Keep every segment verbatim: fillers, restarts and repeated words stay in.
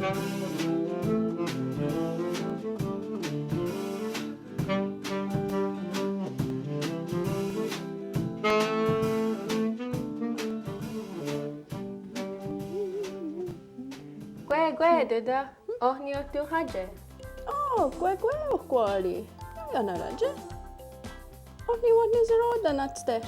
Kwé, kwé, Tóta, oh nihtonhátie? Ó, kwé, kwé, Ohkwá:ri. Ioiáneratie. Oh nihwenhniseró:ten nátste?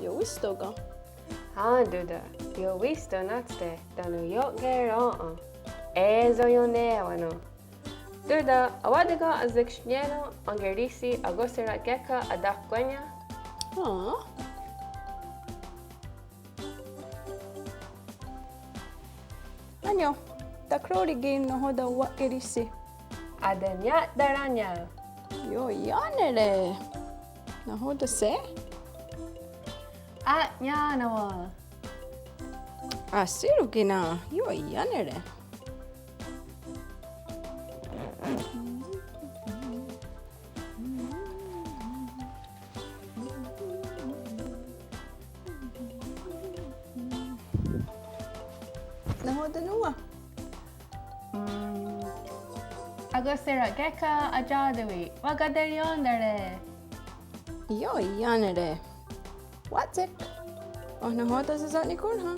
Iowísto ken? Hen Tóta, iowísto nátste tánon io'kerèn:'a. É:so ionné:wa ne. Tóta, enwá:ton ken ensekstnié:nen enkerísi akohsera'kékha atahkwénnia? Hen. Á:nion, takhró:ri ki' nahò:ten wa'kerísi. Atenia'taránion. Ioiánere. Nahò:ten se'? A'niá:nawen. Ahsí:ron' ki' ná, ioiánere. Nahò:ten nòn:wa? Mm. Akohsera'kékha atià:tawi, wakaterièn:tare. Ioiánere. Wátsik. Oh nahò:ten sasa'nikónhrhen?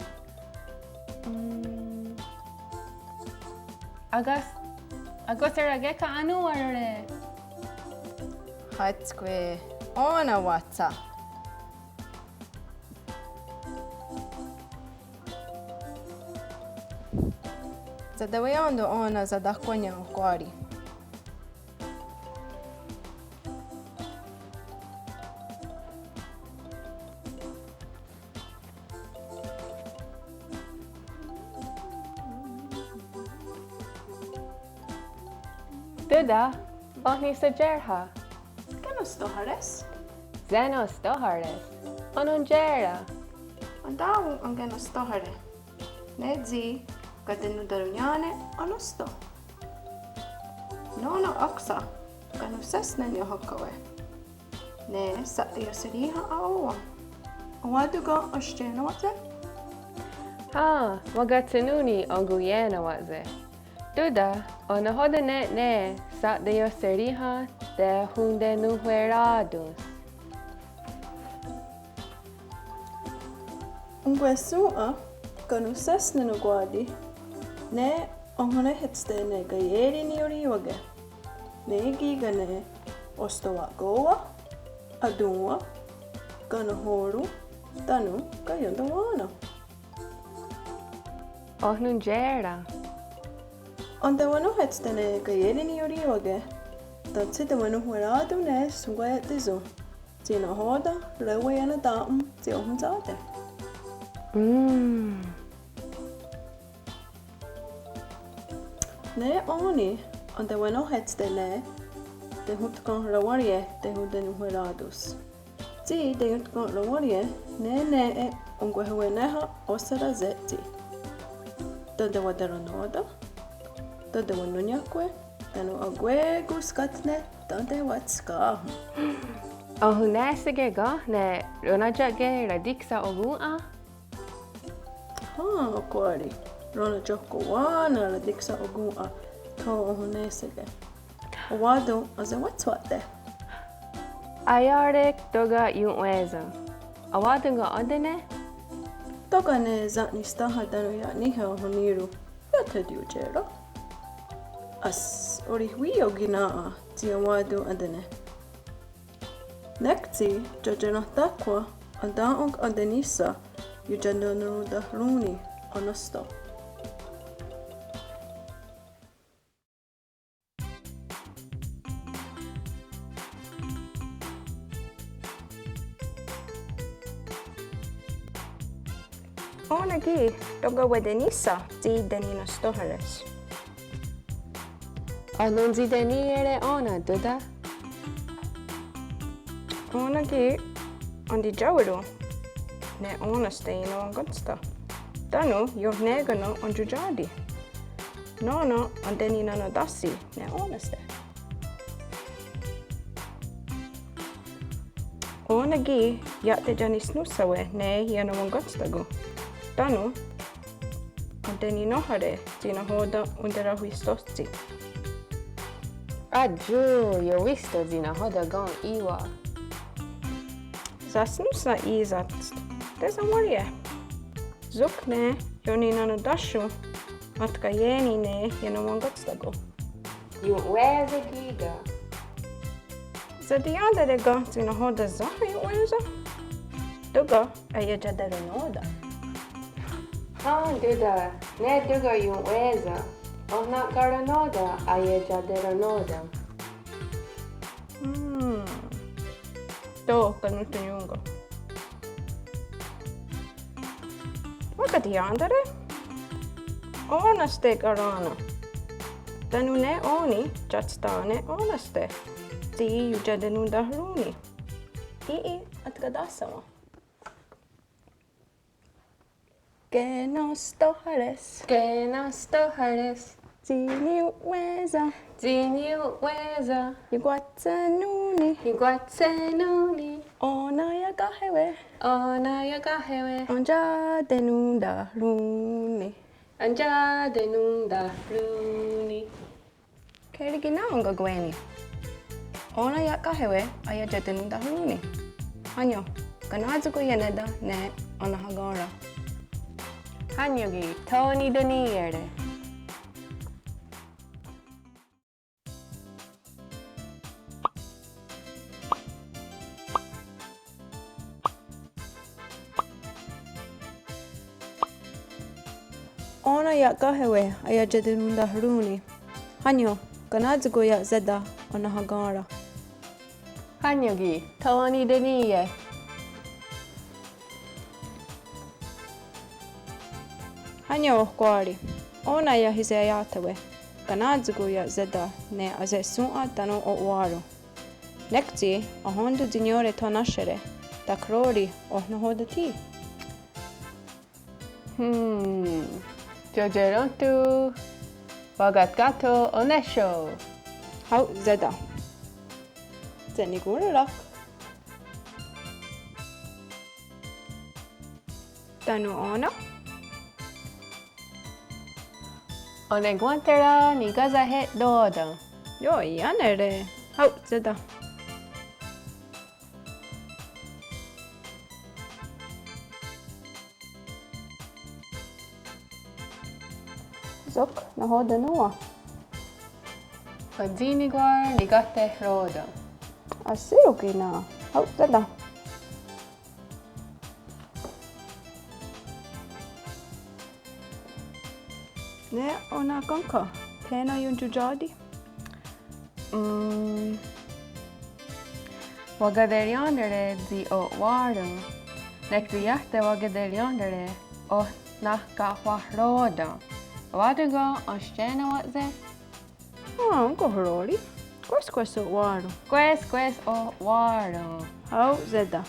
Mm. Akos-, akohsera'kékha anòn:warore. Hátskwi. Ó:nen wátsa. Sateweién:ton ó:nen satahkwénnion Ohkwá:ri. Tóta, oh nihsatiérha? Kenostóhares. Senostóhares. Onontié:ren? Entà:won enkenostóhere. Ne tsi katenontaronnién:ne enónhsta. Nó:nen óksa, kanonhsésne ne niiohókkawe'. Ne sha'teiohseríhen aó:wen. Enwá:ton ken ostié:nawa'se'? Hen, wakatshennón:ni onkoniié:nawa'se'. Tóta, oh nahò:ten ne' ne sha'teiohseríhen tehontenonhwerá:tons? Onkwehshòn:'a kanonhsésne nonkwá:ti ne ohnehétste' ne kaié:ri niiorì:wake. Ne kí:ken ne ostowa'kó:wa, atón:wa, kanonhó:ron, tánon kaiontawá:nen. Onontié:ren? Entewennóhetste' ne kaié:ri niiorì:wake, tánon tsi tewennohwerá:ton ne Shonkwaia'tíson. Tsi nahò:ten reweiennatá:wen tsi ohwentsá:te'. Mm. Ne ó:ni entewennóhetste' ne tehontkonhrowárie' tehontenonhwerá:tons. Tsi teiontkonhrowárie' ne nè:'e onkwehwenéha ohsera setsi. Tánon tewaterennó:ten, tánon tewennónniahkwe', tánon akwé:kon skátne tánon tewatskà:hon. Ohoné:seke' ken ne ronátia'ke' ratiksa'okòn:'a? Hen, Ohkwá:ri, ronationhkowá:nen ratiksa'okòn:'a tho ohoné:seke'. Enwá:ton ensewatswà:te'. Aiá:re' tóka' ion'wé:sen. Enwá:ton ken ó:nen'ne'? Tóka' ne sa'nisténha tánon ia'níha ohonní:ron'. Iah thetió:re'. As, orihwí:io ki' nà:'a tsi enwá:ton ó:nen'ne'. Nek tsi tiotierenhtákhwa' entà:'on ó:nen'nísa' iotia'tononhwerá:tons enónhsta. Ó:nen ki' tóka' wentenísa' tsi teninostóhares. Enontsitení:iere' ó:nen, Tóta. Ó:nen ki' entitiawí:ron' ne ó:nenste' iononwankónhsta'. Tánon iohné:kanos entiotiáti. Nó:nen enteninanontáhsi' ne ó:nenste'. Ó:nen ki' ia'tetianisnónhsawe' ne iononwankónhstakon. Tánon enteninóhare' tsi nahò:ten enterahwistóhstsi. Á:yu, iowísto tsi nahò:ten ken í:wa. Sasnónhsa í:sats, tesawénrie'. Sok ne ioninanontáhsion, atkaié:ni ne ienawentkátstakon. Ion'wé:sen kí:ken. Satiéntare' ken tsi nahò:ten sénha ion'wé:sen? Tóka' aiatiaterón:ten. Hen, Tóta, ne tóka' ion'wé:sen. Oh na'karón:ten aiatiaterón:ten. Hmm. Tó:, kanonhtonnión:ko'. Wakatiéntare'. Ó:nenste karén:na. Tánon ne ó:ni iatstà:ne ó:nenste. Tsi iotiaterón:taron' ní:'i. Í:'i atkatáhsawen. Kenastóhares. Kenastóhares. Tsi niio'wé:sen. Tsi niio'wé:sen. Ionkwatshenón:ni. Ionkwatshenón:ni. Ó:nen ia'káhewe'. Ó:nen ia'káhewe'. Entiaterón:taron' ní:'i. Entiaterón:taron' ní:'i. Kherí: ki' ná:'a enkakwé:ni'. Ó:nen ia'káhewe' aiatiaterón:taron' ní:'i. Hánio, kaná:tsko iennéhta ne enahakèn:ra'. Hánio ki' tho nitení:iere'. Ó:nen ia'káhewe' aiatiaterón:taron' ní:'i. Hánio, kaná:tsko ia'séta enahakèn:ra'. Hánio ki' tho nitení:ie'. Hánio ohkwá:ri. Ó:nen iahisiaia'táwe'. Kaná:tsko ia'séta ne ahsehsòn:'a tánon o'wà:ron. Nek tsi ahón:ton tsi niió:re tho náhsiere', takhró:ri oh nahò:ten thí'. Hmm. Tiotienrontòn:'a wakatkáhtho onéhsio. Hao' séta. Tsi nikón:rara'. Tánon ó:nen. Onekwénhtara' nikasáhe'tò:ten. Ioiánere'. Hao' séta. Sok nahò:ten nòn:wa? Otsì:nekwar nikahterò:ten. Ahsí:ron' ki' ná:'a. Hao' séta. Ne onakèn:kha, tsi iontió:ti. Mm. Wakaterièn:tare' tsi o'wà:ron. Nek tsi iah tewakaterièn:tare' oh nahkahwahró:ten. Wá:ton ken ahstén:nawa'se'? Ah, onkohró:ri'. Kwéskwes o'wà:ron. Kwéskwes o'wà:ron. Hao' séta.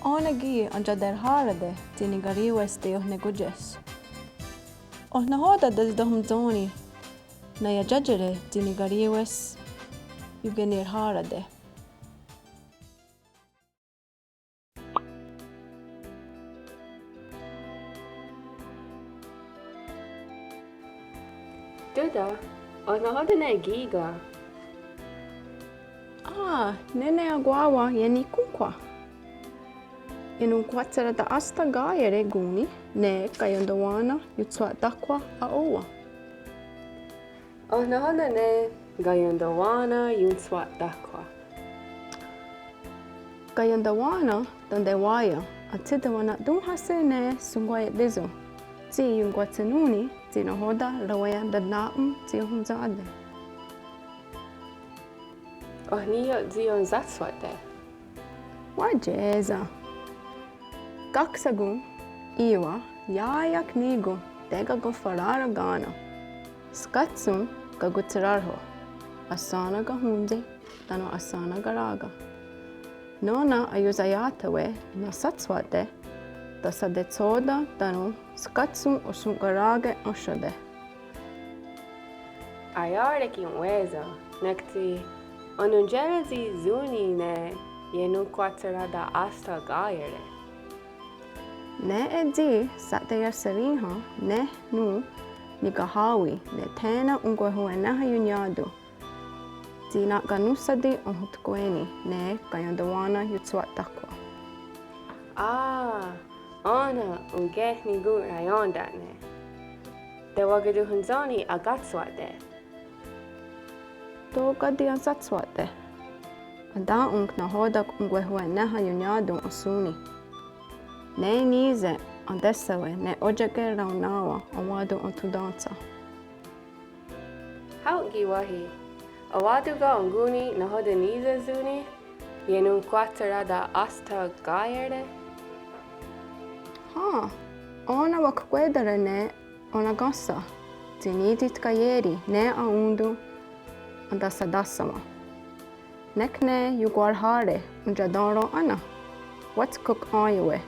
Ó:nen ki' entiaterhá:rate' tsi nikarì:wes teiohnekónties. Oh nahò:ten testahontsó:ni naiatiátiere' tsi nikarì:wes iokenirhá:rate'. Tóta, oh nahò:ten ne kí:ken? Ah, nè:ne akwá:wen ien'nikónhkwa'. Ionkwatsherata'áhstha ká:iare' kón:ni ne kaiontá:wen iontswa'táhkhwa' aó:wen. Oh nahò:ten ne kaiontá:wen iontswa'táhkhwa'? Kaiontá:wen tánon tewá:ien, atsì:tewen'natón:hahse' ne Shonkwaia'tíson. Tsi ionkwatshenón:ni tsi nahò:ten raweien'tennà:ton tsi ionhwentsá:te'. Oh ní:ioht tsi ionsáhswahte'? Wáhiese'. Kákhsakon í:wa ià:ia'k ní:kon tekakonhwerá:ra' ká:nen. Skátson kakotsheráhrho'. Ahsén:nen kahóntsi tánon ahsén:nen kará:ken. Nó:nen aiosaia'táwe' nahsáhswahte', tahsatehsò:ten tánon skátson ohson'kará:ke ónhsote'. Aiá:re' ki' ion'wé:sen, nek tsi onontié:ren tsi són:ni ne ienonkwatsherahta'átsta' ká:iare'. Nè:'e tsi sha'teiaksheríhen ne nón: nikahá:wi ne thé:nen onkwehonwehnéha ionnià:ton. Tsi na'kanónhsati' ohontkwe'ní' ne kaion'towá:nen ionsatáhkhwa'. Á:, ó:nen onkwehnikonhraién:ta'ne'. Tewakatonhwentsó:ni akatswà:te'. Tóka' tiensátswà:te'. Atà:onk nahò:ten onkwehonwehnéha ionnià:ton ahsón:ni'. Ne ní:se' entéhsawe' ne ótia'ke raonná:wen enwá:ton enthonténtha. Hao' ki' wáhi. Enwá:ton ken onkón:ni nahò:ten ní:se' són:ni' ienonkwatsherahta'átsta' ká:iare'? Hen, ó:nen wakhkwè:tare' ne onakénhsa' tsi ní:tsi tkaié:ri ne aón:ton entahsatáhsawen'. Nek ne ionkwarhá:re' ontiatén:ro' ó:nen, wátskhok ó:iawe'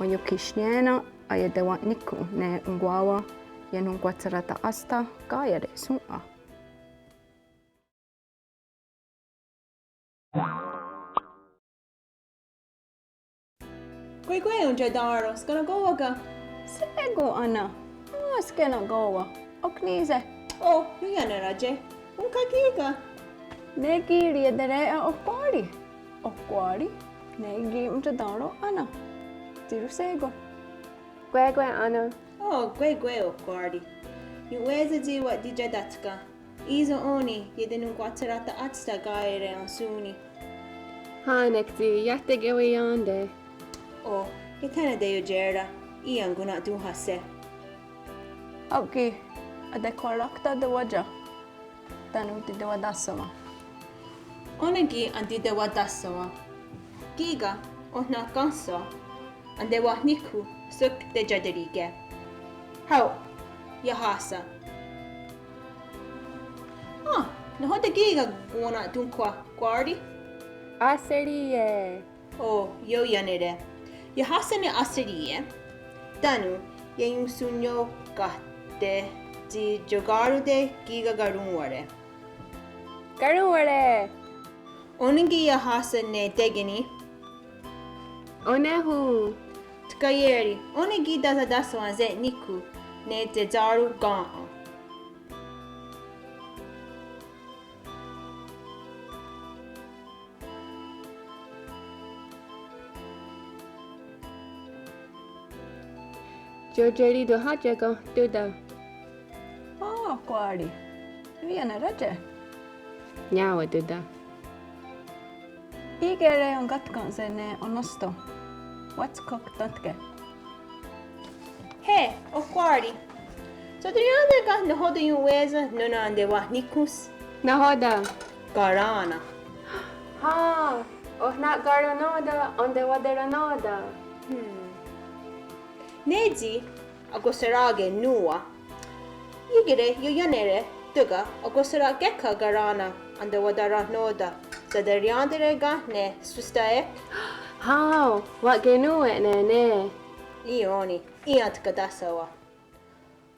oienkhihsnié:nen' aietewatníkon ne onkwá:wen ienonkwatsherahta'átsta' ká:iare' shòn:'a. Kwé:kwe ontiatén:ro', skenakó:wa ken? Shé:kon ó:nen. Á:, skenakó:wa. Ok ní:se'. Ó:, ioianerá:te'. Ónhka kí:ken? Ne ki' rieteré:ia Ohkwá:ri. Ohkwá:ri, ne ki' ontiatén:ro' ó:nen. Tsi roshé:kon. Kwé:kwe ó:nen. Ó:, kwé:kwe Ohkwá:ri. Ion'wé:sen tsi wa'titiátatken. Í:so ó:ni ietenonkwatsherahta'átsta' ká:iare' ahsón:ni'. Hen, nek tsi iah tekeweién:te'. Ó:, iah thé:nen teiotié:ren', iah kona'tón:hahse'. Hao' ki', atekhwahrákta tewátia tánon titewatáhsawen'. Ó:nen ki' entitewatáhsawen'. Kí:ken, oh nakénhsha entewatníkon sok teiaterì:ke'. Hao', iahà:sa'. Á:, nahò:ten kí:ken kona'tónhkhwa', Kwá:ri? Ahserí:ie. Ó:, ioiánere'. Iahà:sa' ne ahserí:ie'. Tánon ionhsonnió:kahte' tsi ioká:ronte' kí:ken karón:ware'. Karón:ware'. Ó:nen ki' iahà:sa' ne tékeni'. Ó:nen hu. Tkaié:ri, ó:nen ki' tahsatáhsawen' se'níkon ne tsetsá:ron kén:ha. Tiotieritonhátie' ken Tóta? Á:, Kwá:ri. Ioiáneratie'. Niá:wen Tóta. Í:kehre' enkatkèn:se' ne onónhston. Wátskhok tén:tke'. Hé, Ohkwá:ri. Saterièn:tare' ken nahò:ten ion'wé:sen nó:nen entewatníkons? Nahò:ten? Karén:na. Hen, oh na'karón:nota' entewaterennó:ten'. Hmm. Ne tsi akohserà:ke nòn:wa. Í:kehre' ioiánere' tóka' akohsera'kékha' karén:na entewaterennó:ten'. Saterièn:tare' ken ne Swista'ek? Hao, wa'kenòn:we'ne' ne. Ió:ni, iah tkatáhsawen'.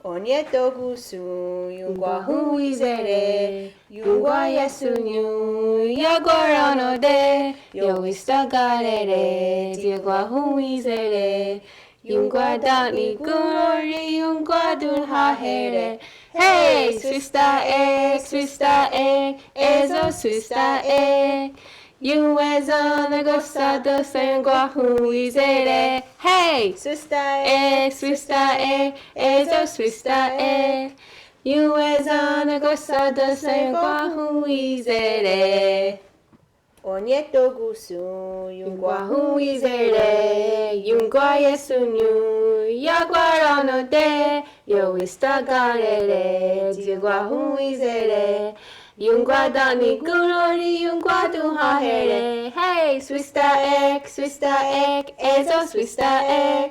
Onié:ton kón:son ionkwahonwí:sere', ionkwaié:so nión: iakwarón:note', iohwistakaré:re' tsi ionkwahonwí:sere'. Ionkwata'nikón:rore' ionkwatonháhere'. Hé, Swista'ek, Swista'ek, é:so Swista'ek. Ion'wé:sen akohsá:tons ionkwahonwí:sere'. Hé, Swista'ek, Swista'ek, é:so Swista'ek. Ion'wé:sen akohsá:tons ionkwahonwí:sere'. Onié:ton kón:son ionkwahonwí:sere', ionkwaié:so nión: iakwarón:note', iohwistakaré:re' tsi ionkwahonwí:sere'. Ionkwata'nikón:rore' ionkwatonháhere'. Hé, Swista'ek, Swista'ek, é:so Swista'ek.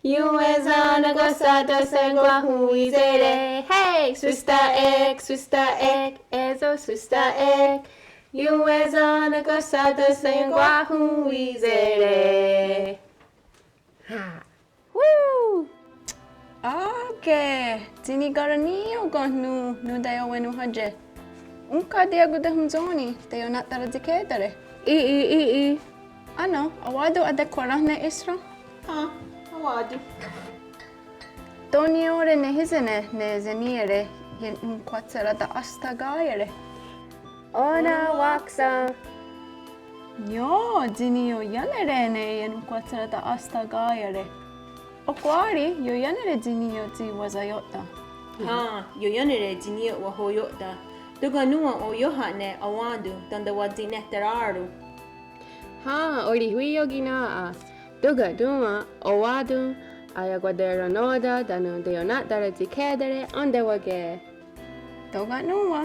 Ion'wé:sen akohsá:tons ionkwahonwí:sere'. Hé, Swista'ek, Swista'ek, é:so Swista'ek. Ion'wé:sen akohsá:tons ionkwahonwí:sere'. Woo! Á:ke, tsi nikarenní:io ken nón: nón: teiawenonhátie'. Ónhka tiakotehontsó:ni teiona'taratsikè:tare'. Í:'i, í:'i. Áno, a:wá:ton' atekhwà:rane' íhsehre'? Á, a:wá:ton'. Tó: niió:re ne hí:se' ne tsi ní:iere' ienonkwatsherate'aská:iere'. Ó:nen wáksen. Ió, tsi niioiánere' ne ienonkwatsherate'aská:iere'. Ohkwá:ri, ioiánere' tsi niió:re' tsi wahsoió'ten'. Hen, ioiánere' tsi niió:re' wahsoió'ten'. Tóka' nòn:wa oióha'ne' a:wá:ton' tánon' wa'tsinehterà:ron. Hen, orihwí:io ki' nà:'a. Tóka' nòn:wa a:wá:ton' aiakwaterennó:ten' tánon' teiona'taretsikhè:tare' enwá:ke'. Tóka' nòn:wa.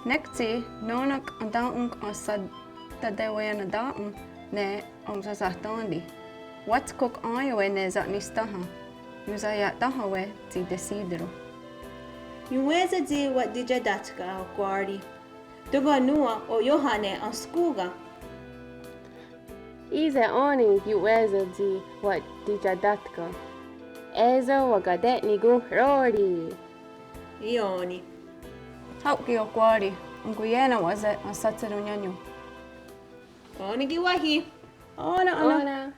Nek tsi nó:nen entén:ton' ahsatatewennatén:ton' ne ensasahtén:ti. Wátkon aió:we' ne sa'nisténha. Ionsahià:tawe' tsi tesí:teron. Ion'wé:sen tsi wa'tiiatátka, Ohkwá:ri. Tóka' nòn:wa oióha'ne' enskón:ka. Í:se' ó:ni ion'wé:sen tsi wa'tiiatátka. É:so wakate'nikonhró:ri. Ió:ni. Hao' ki' Ohkwá:ri, enkwí:yenawa'se' ahsatsheronniénnion. Ó:nen ki' wáhi. Ó:nen, ó:nen. Ó:nen.